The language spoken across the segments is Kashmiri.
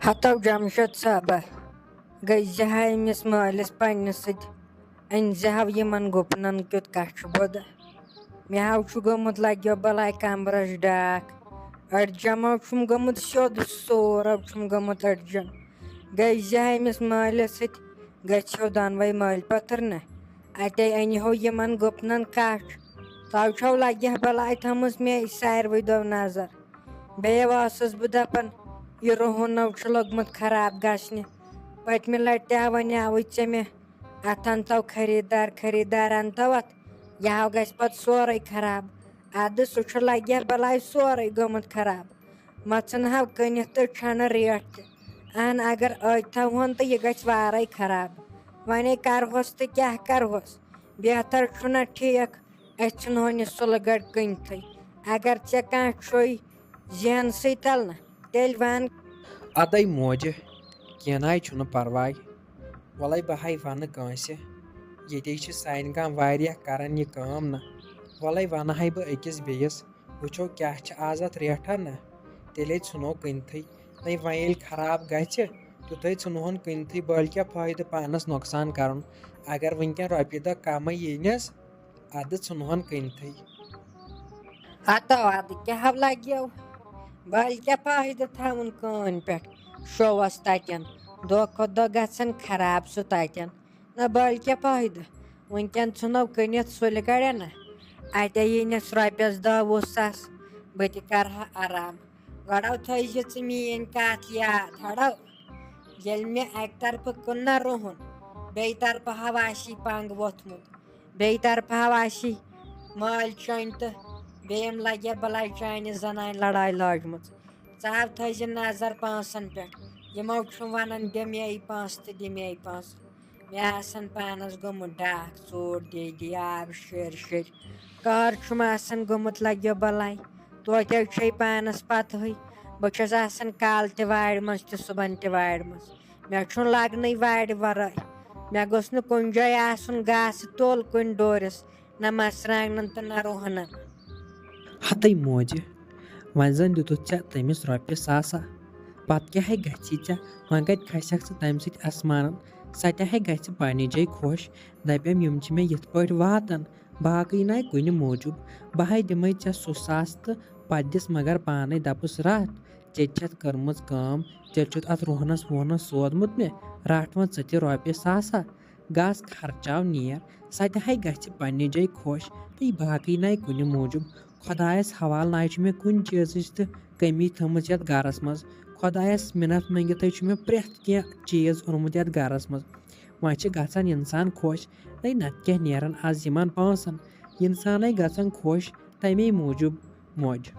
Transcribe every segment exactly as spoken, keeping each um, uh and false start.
ہتو جمشید صٲبہ، گٔے زِ ہا أمِس مٲلِس پننِس سۭتۍ، أنۍ زِ ہاو یِمن گُپنن کیُتھ کچھِ بوٚدٕ۔ مےٚ ہاو چھُ گوٚمُت لگیو بلاے کمبرس ڈاکھ، أڈجمو چھُم گوٚمُت سیوٚد، سورو چھُم گوٚمُت أڈجم۔ گٔے زِ ہا أمِس مٲلِس سۭتۍ، گٔژھِو دۄنوَے مٲلۍ پٔتٕر نہ، اتے أنۍ ہو یِمن گُپنن کچھ۔ تو چھو لگہِ ہا بلاے تھٲمٕژ مےٚ ساروٕے دۄہ نظر۔ بیٚیہِ ٲسٕس بہٕ دَپان، یہِ رُہُنو چھُ لوٚگمُت خراب گژھنہِ۔ پٔتمہِ لَٹہِ تہِ ہا وَنیٛاوُے ژےٚ مےٚ، اَتھ اَنتو خریٖدار، خریٖدار اَنتو اَتھ، یہِ ہاو گژھِ پَتہٕ سورُے خراب۔ اَدٕ سُہ چھُ لَگہِ ہا بَلاے سورُے گوٚمُت خراب۔ مَژھُن ہاو کٕنِتھ تہٕ چھَنہٕ ریٹ تہِ۔ اَہَن، اگر أتۍ تھاوہون تہٕ یہِ گژھِ وارَے خراب۔ وۄنۍ کَرہوس تہٕ کیٛاہ کَرہوس؟ بہتر چھُنہ ٹھیٖک، أسۍ ژھٕنہون یہِ سُلہٕ گڑھ کٕنتھٕے۔ اگر ژےٚ کانٛہہ چھُے زینسٕے تَل نہٕ، تیٚلہِ وَن۔ ادے موجہِ، کینٛہہ ناے چھُنہٕ پرواے۔ وَلَے بہٕ ہاے وَنہٕ کٲنٛسہِ۔ ییٚتے چھِ سانہِ گام واریاہ کران یہِ کٲم نہ۔ وَلَے وَنہٕ ہاے بہٕ أکِس بیٚیِس، وٕچھو کیٛاہ چھِ آز اَتھ ریٹھا نہ۔ تیٚلے ژھٕنو کٕنتھٕے۔ نَے وۄنۍ ییٚلہِ خراب گژھِ، تیُتھے ژھٕنہون کٕنتھٕے، بٔلۍ کیٛاہ فٲیدٕ پانَس نۄقصان کرُن، اگر وٕنکٮ۪ن رۄپیہِ دہ کمٕے یِنس۔ اَدٕ ژھٕنہون کٕنتھٕے۔ ہتو اَدٕ کیٛاہ لگیو؟ بٔلۍ کیٛاہ فٲیدٕ تھاوُن کٲنۍ پٮ۪ٹھ؟ شووس تَتٮ۪ن۔ دۄہ کھۄتہٕ دۄہ گژھان خراب سُہ تَتٮ۪ن۔ نہ بٔلۍ کیٛاہ فٲیدٕ؟ وٕنکٮ۪ن ژھٕنو کٕنِتھ سُلہِ گڑھٮ۪ن نہ۔ اَتے یی نس رۄپیَس دَہ وُہ ساس۔ بہٕ تہِ کرٕ ہا آرام۔ گۄڈو تھٲیزِ ژٕ میٛٲنۍ کَتھ یاد، ہڑو۔ ییٚلہِ مےٚ اَکہِ طرفہٕ کٕن نہ رُہُن، بیٚیہِ طرفہٕ ہا آسی پنٛگ ووٚتھمُت، بیٚیہِ طرفہٕ ہا آسی مٲلۍ چٲنۍ تہٕ بیٚیِم لگہِ بلاے چانہِ زنانہِ لڑاے لٲجمٕژ۔ ژٕ ہاو تھٲیزِ نظر پانٛسن پٮ۪ٹھ، یِمو چھُ ونان، دِ مے پانٛسہٕ تہٕ دِ مے پانٛسہٕ۔ مےٚ آسان پانس گوٚمُت ڈاکھ، ژوٗر دے دے آب شِر شِر۔ کار چھُم آسان گوٚمُت لگیو بلاے۔ توتہِ حظ چھے پانس پتہٕے، بہٕ چھَس آسان کالہٕ تہِ وارِ منٛز تہِ صُبحن تہِ وارِ منٛز۔ مےٚ چھُنہٕ لگنٕے وارِ ورٲے۔ مےٚ گوٚژھ نہٕ کُنہِ جایہِ آسُن گاسہٕ توٚل کُنہِ ڈورِس، نہ مرژٕوانٛگنن تہٕ نہ رُہنن۔ ہتٕے موجہِ، وۄنۍ زن دِتُتھ ژےٚ تٔمِس رۄپیہِ ساسا، پتہٕ کیٛاہ ہے گژھی ژےٚ؟ وۄنۍ کتہِ کھسکھ ژٕ تمہِ سۭتۍ اسمانن؟ سۄ تہِ ہے گژھِ پننہِ جایہِ خۄش، دپٮ۪م، یِم چھِ مےٚ یِتھ پٲٹھۍ واتان، باقٕے ناے کُنہِ موٗجوٗب۔ بہٕ ہاے دِمے ژےٚ سُہ ساس تہٕ پتہٕ دِس مگر پانے دپُس رٹھ، ژےٚ تہِ چھتھ کٔرمٕژ کٲم، ژےٚ چھُتھ اتھ رُہنس وُہنس سوٗدمُت مےٚ، رٹھ وۄنۍ ژٕ تہِ رۄپیہِ ساسا۔ گژھ خرچاو نیر، سۄ تہِ ہاے گژھِ پننہِ جایہِ خۄش، تہٕ یہِ باقٕے ناے کُنہِ موٗجوٗب۔ خۄدایس حوالہٕ ناے چھُ مےٚ کُنہِ چیٖزٕچ تہِ کٔمی تھٲمٕژ یتھ گرس منٛز۔ خۄدایس مِنت مٔنگِتھٕے چھُ مےٚ پرٛٮ۪تھ کینٛہہ چیٖز اوٚنمُت یتھ گرس منٛز۔ وۄنۍ چھِ گژھان انسان خۄش، تہٕ نتہٕ کیٛاہ نیران از یِمن پونٛسن؟ انسانٕے گژھان خۄش تمے موٗجوٗب موج۔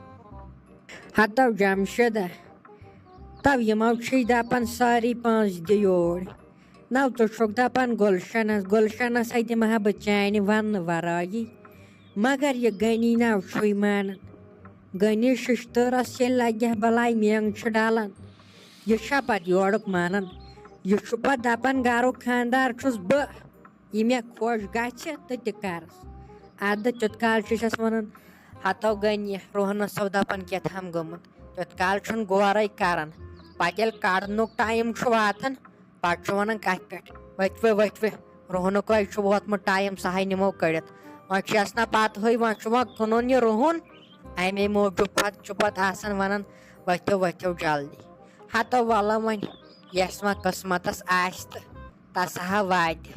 ہتو جمشیدہ، تو یِمو چھِ دپان سٲری پونٛسہٕ دِ یور۔ نو ژٕ چھُکھ دپان گُلشنس، گُلشنس ہے دِمہٕ ہا بہٕ چانہِ وننہٕ ورٲیی۔ مگر یہِ غنی نو چھُے مانان۔ غنی ششتٕرس ییٚلہِ لگہِ ہا بلاے مینٛگ چھِ ڈلان۔ یہِ چھا پتہٕ یورُک مانان؟ یہِ چھُ پتہٕ دپان گرُک خانٛدار چھُس بہٕ۔ یہِ مےٚ خۄش گژھِ تہٕ تہِ کرس۔ ادٕ تیُت کال چھُ چھس ونان، ہتو غنی، روہنس سو دپان کیٛاہ تام گوٚمُت۔ تیُت کال چھُنہٕ غورے کران۔ پتہٕ ییٚلہِ کڑنُک ٹایم چھُ واتان، پتہٕ چھُ ونان کتھِ پٮ۪ٹھ، ؤتھوِ، ؤتھوِ، روہنُک ہے چھُ ووتمُت ٹایم، سُہ ہے نِمو کٔڑِتھ۔ وۄنۍ چھُ یس نہ پتہٕ ہٕے، وۄنۍ چھُ وۄنۍ کٕنُن یہِ روہن۔ امے موٗجوٗب پتہٕ چھُ پتہٕ آسان ونان، ؤتھِو، ؤتھِو جلدی۔ ہتو ولہٕ وۄنۍ، یس وۄنۍ قٕسمتس آسہِ تہٕ تس ہا واتہِ۔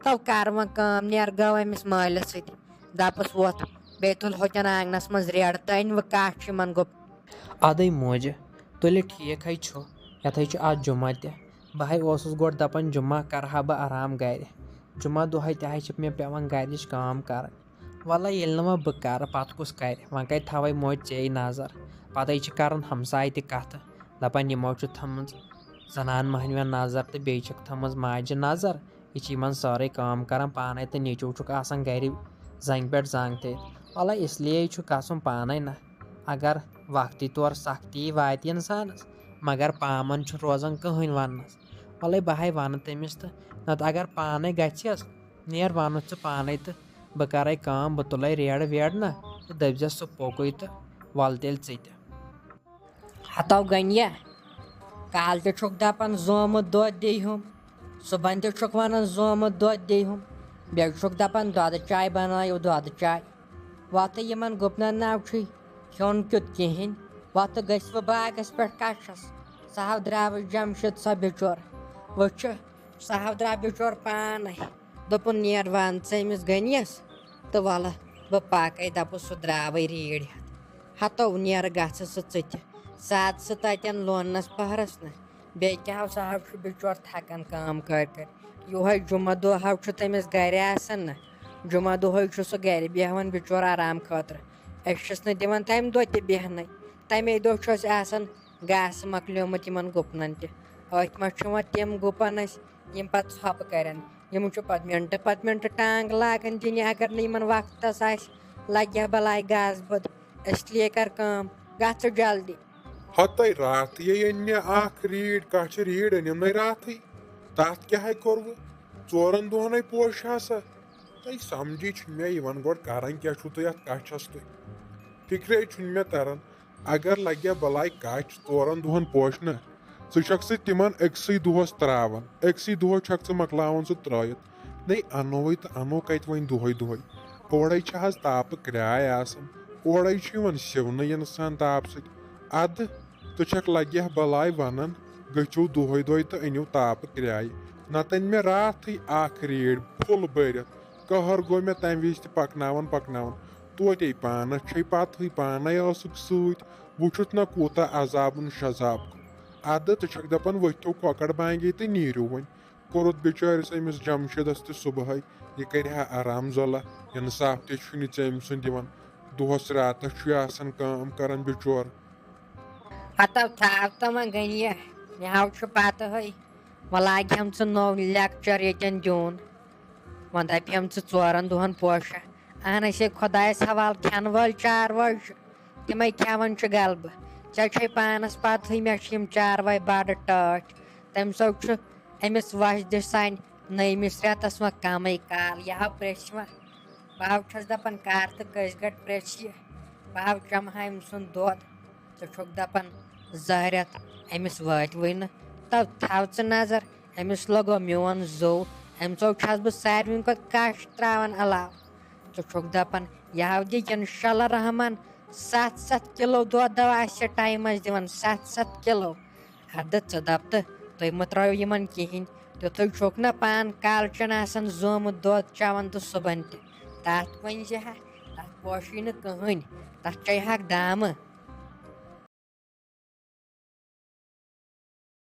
تو کر وۄنۍ کٲم، نیر گٲو أمِس مٲلِس سۭتۍ۔ دپس وۄتھ، بیٚیہِ تُل ہوٚتٮ۪ن آنگنس منٛز ریڑٕ تہٕ أنۍ وۄنۍ کاٹھ یِمن گوٚب۔ ادے موجہِ، تُلہِ ٹھیٖک ہے چھُ، یتھ ہے چھُ آز جمعہ تہِ۔ بہٕ ہے اوسُس گۄڈٕ دپان جمعہ کرٕ ہا بہٕ آرام گرِ۔ جمعہ دۄہ ہے تہِ ہے چھِ مےٚ پٮ۪وان گرِچ کٲم کرٕنۍ۔ ولہ ییٚلہِ نہٕ وۄنۍ بہٕ کرٕ، پتہٕ کُس کرِ؟ وۄنۍ کتہِ تھاوے موج ژے نظر؟ پتے چھِ کران ہمساے تہِ کتھٕ، دپان یِمو چھُ تھٲمٕژ زنان مہنوٮ۪ن نظر تہٕ بیٚیہِ چھکھ تھٲمٕژ ماجہِ نظر۔ یہِ چھِ یِمن سٲرٕے کٲم کران پانے تہٕ نیٚچو چھُکھ آسان گرِ زنگہِ پٮ۪ٹھ زنگ تھٲوِتھ۔ ولہ اس لیے چھُ گژھُن پانے نہ، اگر وقتی طور سختی واتہِ انسانس، مگر پامن چھُ روزان کٕہٕنۍ وننس۔ ولے بہٕ ہاے ونہٕ تٔمِس تہٕ نتہٕ اگر پانے گژھٮ۪س، نیر ونُتھ ژٕ پانے تہٕ بہٕ کرے کٲم، بہٕ تُلے ریڑٕ ویڑٕ نہ تہٕ دٔپزٮ۪س سُہ پوٚکُے تہٕ ول تیٚلہِ ژٕ تہِ۔ ہتو گنیا، کالہٕ تہِ چھُکھ دَپان زومُت دۄد دِیہُم، صُبحن تہِ چھُکھ وَنان زومُت دۄد دِیہُم، بیٚیہِ چھُکھ دَپان دۄدٕ چاے بَنٲیِو، دۄدٕ چاے۔ وۄتھٕ یِمَن گُپنَن نہ چھُے کھیوٚن کیُتھ کِہیٖنۍ۔ وۄتھٕ گٔژھۍ وۄنۍ باغَس پٮ۪ٹھ کَچھَس۔ سُہ ہاو درٛاو جَمشیٖد سۄ بِچور۔ وٕچھِ، سُہ ہاو درٛاو بِچور پانَے۔ دوٚپُن، "نیر وَن ژٕ أمِس غنیَس تہٕ وَلہٕ بہٕ پَکَے۔" دَپُس، سُہ درٛاوٕے ریٖڑۍ ہٮ۪تھ۔ ہَتو نیر گژھٕ سُہ ژٕ تہِ۔ سادٕ سُہ تَتٮ۪ن لوننَس پَہرَس نہٕ۔ بیٚیہِ کیٛاہ ہو، سُہ ہاو چھُ بِچور تھَکان کٲم کٔرۍ کٔرۍ۔ یِہوٚے جُمعہ دۄہ ہاو چھُ تٔمِس گَرِ آسان نہٕ۔ جُمعہ دۄہَے چھُ سُہ گَرِ بیٚہوان بِچور آرام خٲطرٕ۔ أسۍ چھِس نہٕ دِوان تَمہِ دۄہ تہِ بیٚہنَے۔ تَمے دۄہ چھُ اَسہِ آسان گاسہٕ مۄکلیومُت یِمَن گُپنَن تہِ۔ أتھۍ منٛز چھِ وۄنۍ تِم گُپَن اَسہِ، یِم پَتہٕ ژھۄپہٕ کَرن۔ یِم چھِ پَتہٕ مِنٹہٕ پَتہٕ مِنٹہٕ ٹانٛگ لاگان دِنہِ، اگر نہٕ یِمَن وقتَس آسہِ، لَگہِ ہا بَلاے گاسہٕ بٔد۔ اس لیے کر کٲم، گژھ ژٕ جلدی۔ ہتے راتھٕے أنۍ مےٚ اکھ ریٖڈ، کچھِ ریٖڈ أنِم نے راتھٕے۔ تتھ کیٛاہ ہے کوٚروٕ؟ ژورن دۄہنے پوشہِ ہا سا۔ تۄہہِ سمجھی چھُنہٕ مےٚ یِوان، گۄڈٕ کران کیٛاہ چھُو تُہۍ اتھ کچھس تُہۍ؟ فکرے چھُنہٕ مےٚ تران۔ اگر لگہِ ہا بلاے کچھ ژورن دۄہن پوشنہٕ، ژٕ چھکھ سُہ تِمن أکسٕے دۄہس تراوان، أکسٕے دۄہس چھکھ ژٕ مۄکلاوان سُہ ترٲیِتھ۔ نے انوے تہٕ انو کتہِ وۄنۍ دۄہے دۄہے؟ اورے چھِ حظ تاپہٕ کرٛاے آسان، اورے چھُ یِوان سِونہٕ انسان تاپہٕ سۭتۍ۔ ادٕ ژٕ چھکھ لگہِ ہا بلاے ونان، گٔژھِو دۄہے دۄہے تہٕ أنِو تاپہٕ کرٛایہِ۔ نتہٕ أنۍ مےٚ راتھٕے اکھ ریٖڈ فُل بٔرِتھ۔ قہر گوٚو مےٚ تمہِ وِزِ تہِ پکناوان پکناوان۔ توتہِ پانس چھے پتہٕے، پانے ٲسٕکھ سۭتۍ، وٕچھُتھ نہ کوٗتاہ عذابُن شذاب گوٚو۔ ادٕ ژٕ چھکھ دپان ؤتھِو کۄکر بانگے تہٕ نیٖرِو وۄنۍ۔ کوٚرُتھ بِچٲرِس أمِس جمشیٖدس تہِ صُبحٲے، یہِ کرِ ہا آرام زۄلہ، انصاف تہِ چھُنہٕ ژےٚ أمۍ سُنٛد دِوان۔ دۄہس راتس چھُ یہِ آسان کٲم کران بِچور۔ ہتو تھاو تہٕ وۄنۍ غنیہ، مےٚ ہاو چھُ پتہٕ ہے، وۄنۍ لاگہِ ہم ژٕ نوٚو لیکچر ییٚتٮ۪ن دیُن۔ وۄنۍ دپہِ ہم ژٕ ژورن دۄہن پوشہ۔ اہن أسے خۄدایس حوالہٕ کھٮ۪نہٕ وٲلۍ چاروٲے چھِ، تِمے کھٮ۪وان چھِ غلبہٕ۔ ژےٚ چھے پانس پتہٕے، مےٚ چھِ یِم چاروٲے بڑٕ ٹٲٹھۍ۔ تمہِ سۭتۍ چھُ أمِس وۄزدِ سانہِ نٔیمِس رٮ۪تس وۄنۍ کمٕے کال۔ یہِ ہاو پرٛژھِ وۄنۍ۔ بہٕ ہاو چھَس دَپان، کر تہٕ کٔژِ گَٹہِ پرٛژھِ یہِ؟ بہٕ ہاو چَمہٕ ہا أمۍ سُنٛد دۄد۔ ژٕ چھُکھ دَپان، زٕ رٮ۪تھ أمِس وٲتۍ وٕے نہٕ۔ تَو تھاو ژٕ نظر، أمِس لوٚگو میون زوٚو۔ أمۍ ژو چھَس بہٕ ساروٕے کھۄتہٕ کَش ترٛاوان علاوٕ۔ ژٕ چھُکھ دَپان، یہِ ہاو دِ اِنشاء اللہ رحمان ستھ ستھ کِلوٗ دۄد دَوا اَسہِ چھِ ٹایمَس دِوان، ستھ ستھ کِلوٗ۔ اَدٕ ژٕ دَپ تہٕ، تُہۍ مہٕ ترٛٲیِو یِمَن کِہیٖنۍ۔ تیُتھُے چھُکھ نہ پان کالچَن آسان زومُت دۄد چٮ۪وان تہٕ صُبحن تہِ۔ تَتھ ؤنۍ زِ ہا، تَتھ پوشی نہٕ کٕہٕنۍ، تَتھ چَے ہاکھ دامہٕ۔